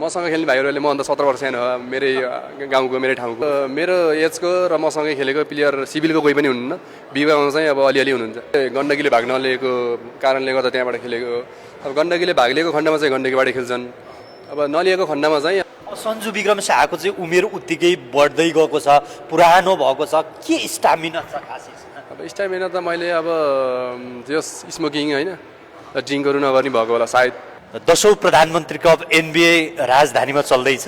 मसँग खेल्ने भाइहरूले म अन्त 17 वर्ष सानो हो मेरै गाउँको मेरै ठाउँको मेरो एजको र मसँगै खेलेको प्लेयर सिभिलको कोही पनि हुनुहुन्न विवाहमा चाहिँ अब अलिअलि हुनुहुन्छ गण्डकीले भाग नलिएको कारणले गर्दा त्यहाँबाट खेलेको अब गण्डकीले भाग लिएको खण्डमा चाहिँ गण्डकीबाटै खेल्छन् अब नलिएको खण्डमा चाहिँ सञ्जु विक्रम शाहको चाहिँ उमेर उत्तिकै बढ्दै गएको छ पुरानो भएको छ के स्टामिना छ खासै अब स्टामिना त मैले अब जस स्मोकिङ होइन ड्रिङ्कहरू नगर्ने भएको होला सायद 10औं प्रधानमन्त्री कप एनबिए राजधानीमा चल्दैछ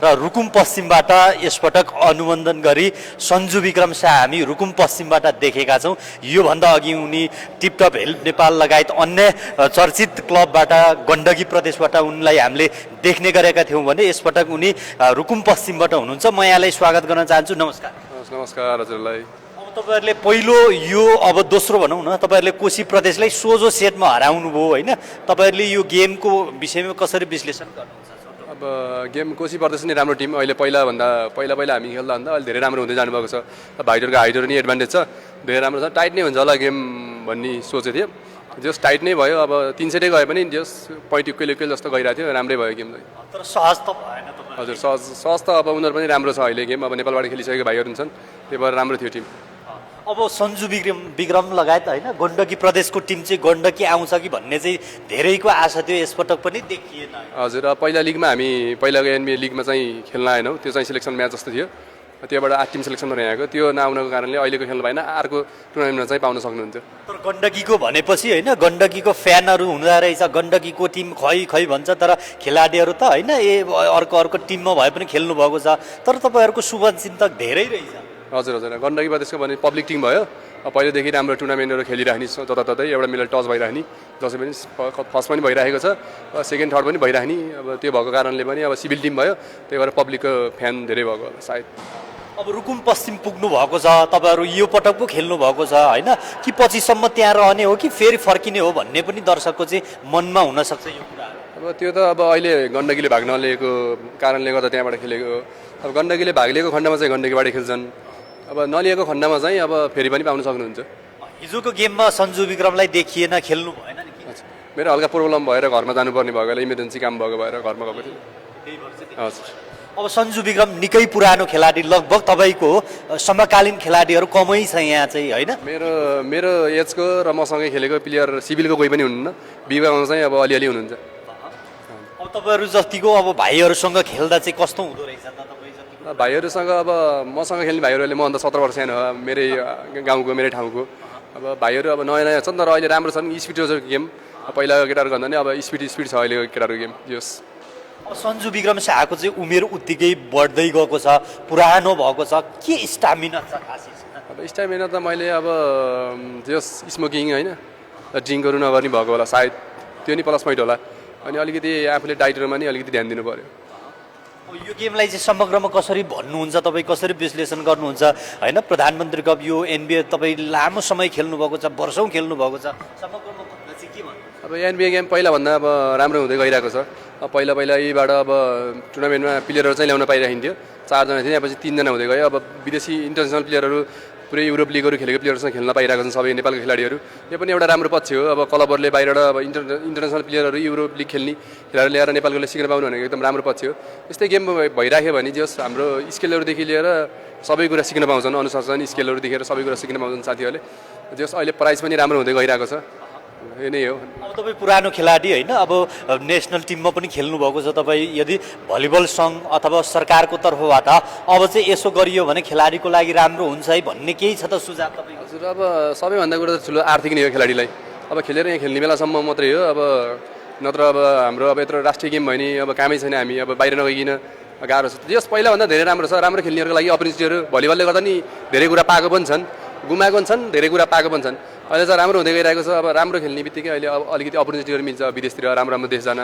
र रुकुम पश्चिमबाट यसपटक अनुमोदन गरी सञ्जु विक्रम शाह हामी रुकुम पश्चिमबाट देखेका छौँ योभन्दा अघि उनी टिपटप हेल्प नेपाल लगायत अन्य चर्चित क्लबबाट गण्डकी प्रदेशबाट उनलाई हामीले देख्ने गरेका थियौँ भने यसपटक उनी रुकुम पश्चिमबाट हुनुहुन्छ म यहाँलाई स्वागत गर्न चाहन्छु नमस्कार नमस्कार हजुरलाई तपाईहरुले पहिलो यो अब दोस्रो भनौँ न तपाईहरुले कोशी प्रदेशलाई सोझो सेटमा हराउनु भयो होइन तपाईहरुले यो गेमको विषयमा कसरी विश्लेषण गर्नुहुन्छ अब गेम कोशी प्रदेश नै राम्रो टिम अहिले पहिला हामी खेल्दा भन्दा अहिले धेरै राम्रो हुँदै जानुभएको छ भाइटरको हाइटहरू नि एडभान्टेज छ धेरै राम्रो छ टाइट नै हुन्छ होला गेम भन्ने सोचेको थियो जस टाइट नै भयो अब 3 सेटै गए पनि जस पोइन्ट इक्वेल जस्तो गइरहेको थियो राम्रै भयो गेम चाहिँ तर सहज त भएन हजुर सहज त अब उनीहरू पनि राम्रो छ अहिले गेम अब नेपालबाट खेलिसकेको भाइहरू हुन्छन् त्यही भएर राम्रो थियो टिम अब सञ्जु विक्रम लगायत होइन गण्डकी प्रदेशको टिम चाहिँ गण्डकी आउँछ कि भन्ने चाहिँ धेरैको आशा थियो यसपटक पनि देखिएन हजुर पहिला लिगमा हामी पहिलाको एनबिए लिगमा चाहिँ खेल्न आएनौँ त्यो चाहिँ सिलेक्सन म्याच जस्तो थियो त्योबाट 8 टिम सिलेक्सनमा रहेको त्यो नआउनको कारणले अहिलेको खेल्नु भएन अर्को टुर्नामेन्टमा चाहिँ पाउन सक्नुहुन्छ तर गण्डकीको भनेपछि होइन गण्डकीको फ्यानहरू हुँदो रहेछ गण्डकीको टिम खै भन्छ तर खेलाडीहरू त होइन अर्को टिममा भए पनि खेल्नु भएको छ तर तपाईँहरूको शुभचिन्तक धेरै रहेछ हजुर गण्डकी प्रदेशको भने पब्लिक टिम भयो पहिलेदेखि राम्रो टुर्नामेन्टहरू खेलिराख्ने जताततै एउटा मिलेर टच भइराख्ने जसै पनि फर्स्ट पनि भइरहेको छ सेकेन्ड थर्ड पनि भइराख्ने अब त्यो भएको कारणले पनि अब सिभिल टिम भयो त्यही भएर पब्लिकको फ्यान धेरै भएको होला सायद अब रुकुम पश्चिम पुग्नु भएको छ तपाईँहरू यो पटक पो खेल्नु भएको छ होइन कि पछिसम्म त्यहाँ रहने हो कि फेरि फर्किने हो भन्ने पनि दर्शकको चाहिँ मनमा हुनसक्छ यो कुरा अब त्यो त अब अहिले गण्डकीले भाग नलिएको कारणले गर्दा त्यहाँबाट खेलेको अब गण्डकीले भाग लिएको खण्डमा चाहिँ गण्डकीबाटै खेल्छन् अब नलिएको खण्डमा चाहिँ अब फेरि पनि पाउन सक्नुहुन्छ हिजोको गेममा सञ्जु विक्रमलाई देखिएन खेल्नु भएन नि मेरो हल्का प्रब्लम भएर घरमा जानुपर्ने भएको इमर्जेन्सी काम भएको भएर घरमा गएको थिएँ हजुर अब सञ्जु विक्रम निकै पुरानो खेलाडी लगभग तपाईँको समकालीन खेलाडीहरू कमै छ यहाँ चाहिँ होइन मेरो एजको र मसँगै खेलेको प्लेयर सिभिलको कोही पनि हुनुहुन्न विवाहमा चाहिँ अब अलिअलि हुनुहुन्छ अब तपाईँहरू जतिको अब भाइहरूसँग खेल्दा चाहिँ कस्तो हुँदो रहेछ त भाइहरूसँग अब मसँग खेल्ने भाइहरूले म अन्त 17 वर्ष सानो हो मेरै गाउँको मेरै ठाउँको अब भाइहरू अब नयाँ छन् तर अहिले राम्रो छन् स्पिड छ गेम पहिलाको केटाहरू भन्दा नि अब स्पिड छ अहिलेको केटाहरूको गेम जोस् सञ्जु विक्रम शाहको चाहिँ उमेर उत्तिकै बढ्दै गएको छ पुरानो भएको छ के स्टामिना छ खासै अब स्टामिना त मैले अब जस स्मोकिङ होइन ड्रिङ्कहरू नगर्ने भएको होला सायद त्यो नि प्लस पोइन्ट होला अनि अलिकति आफूले डाइटहरूमा नि अलिकति ध्यान दिनु पर्यो यो गेमलाई चाहिँ समग्रमा कसरी भन्नुहुन्छ तपाईँ कसरी विश्लेषण गर्नुहुन्छ होइन प्रधानमन्त्री कप यो एनबिए तपाईँ लामो समय खेल्नुभएको छ वर्षौँ खेल्नुभएको छ समग्रमा भन्दा चाहिँ के भन्नु अब एनबिए गेम पहिलाभन्दा अब राम्रो हुँदै गइरहेको छ पहिला यहीबाट अब टुर्नामेन्टमा प्लेयरहरू चाहिँ ल्याउन पाइरहेको 4 जना थिए पछि 3 जना हुँदै गयो अब विदेशी इन्टरनेसनल प्लेयरहरू पुरै युरोप लिगहरू खेलेको प्लेयरसँग खेल्न पाइरहेको छन् सबै नेपालको खेलाडीहरू यो पनि एउटा राम्रो पक्ष हो अब क्लबहरूले बाहिरबाट अब इन्टरनेसनल प्लेयरहरू युरोप लिग खेल्ने खेलाडीहरू ल्याएर नेपालकोले सिक्न पाउनु भनेको एकदम राम्रो पक्ष हो यस्तै गेम भइराख्यो भने जस हाम्रो स्किलहरूदेखि लिएर सबै कुरा सिक्न पाउँछन् अनुशासन स्किलहरू देखेर सबै कुरा सिक्न पाउँछन् साथीहरूले जस अहिले प्राइज पनि राम्रो हुँदै गइरहेको छ यो नै हो अब तपाईँ पुरानो खेलाडी होइन अब नेसनल टिममा पनि खेल्नुभएको छ तपाईँ यदि भलिबल सङ्घ अथवा सरकारको तर्फबाट अब चाहिँ यसो गरियो भने खेलाडीको लागि राम्रो हुन्छ है भन्ने केही छ त सुझाव तपाईँ हजुर अब सबैभन्दा कुरा त ठुलो आर्थिक नै हो खेलाडीलाई अब खेलेर यहाँ खेल्ने बेलासम्म मात्रै हो अब नत्र अब हाम्रो अब यत्रो राष्ट्रिय गेम भयो नि अब कामै छैन हामी अब बाहिर नगइकन गाह्रो छ जस पहिलाभन्दा धेरै राम्रो छ राम्रो खेल्नेहरूको लागि अपर्च्युनिटीहरू भलिबलले गर्दा नि धेरै कुरा पाएको पनि छन् गुमाएको पनि छन् धेरै कुरा पाएको पनि छन् अहिले चाहिँ राम्रो हुँदै गइरहेको छ अब राम्रो खेल्ने बित्तिकै अहिले अब अलिकति अपर्च्युनिटीहरू मिल्छ विदेशतिर राम्रो देश जान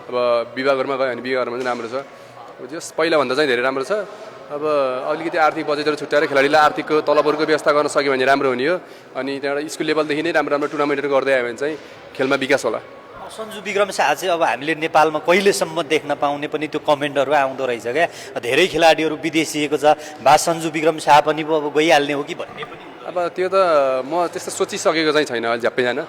अब विभागहरूमा गयो भने विभागहरूमा पनि राम्रो छ जस पहिलाभन्दा चाहिँ धेरै राम्रो छ अब अलिकति आर्थिक बजेटहरू छुट्याएर खेलाडीलाई आर्थिक तलबहरूको व्यवस्था गर्न सक्यो भने राम्रो हुने हो अनि त्यहाँबाट स्कुल लेभलदेखि नै राम्रो टुर्नामेन्टहरू गर्दै आयो भने चाहिँ खेलमा विकास होला सञ्जु विक्रम शाह चाहिँ अब हामीले नेपालमा कहिलेसम्म देख्न पाउने पनि त्यो कमेन्टहरू आउँदो रहेछ क्या धेरै खेलाडीहरू विदेशिएको छ सञ्जु विक्रम शाह पनि अब गइहाल्ने हो कि भन्ने पनि अब त्यो त म त्यस्तो सोचिसकेको चाहिँ छैन अहिले झ्याप्पै जान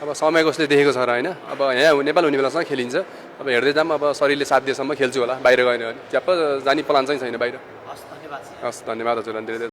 अब समय कसले देखेको छ र होइन अब यहाँ नेपाल हुने बेलासँग खेलिन्छ अब हेर्दै जाऊँ अब शरीरले साथ दिएसम्म खेल्छु होला बाहिर गएन भने च्याप्प जाने प्लान चाहिँ छैन बाहिर हस् धन्यवाद हस् धन्यवाद हजुरलाई धेरै धेरै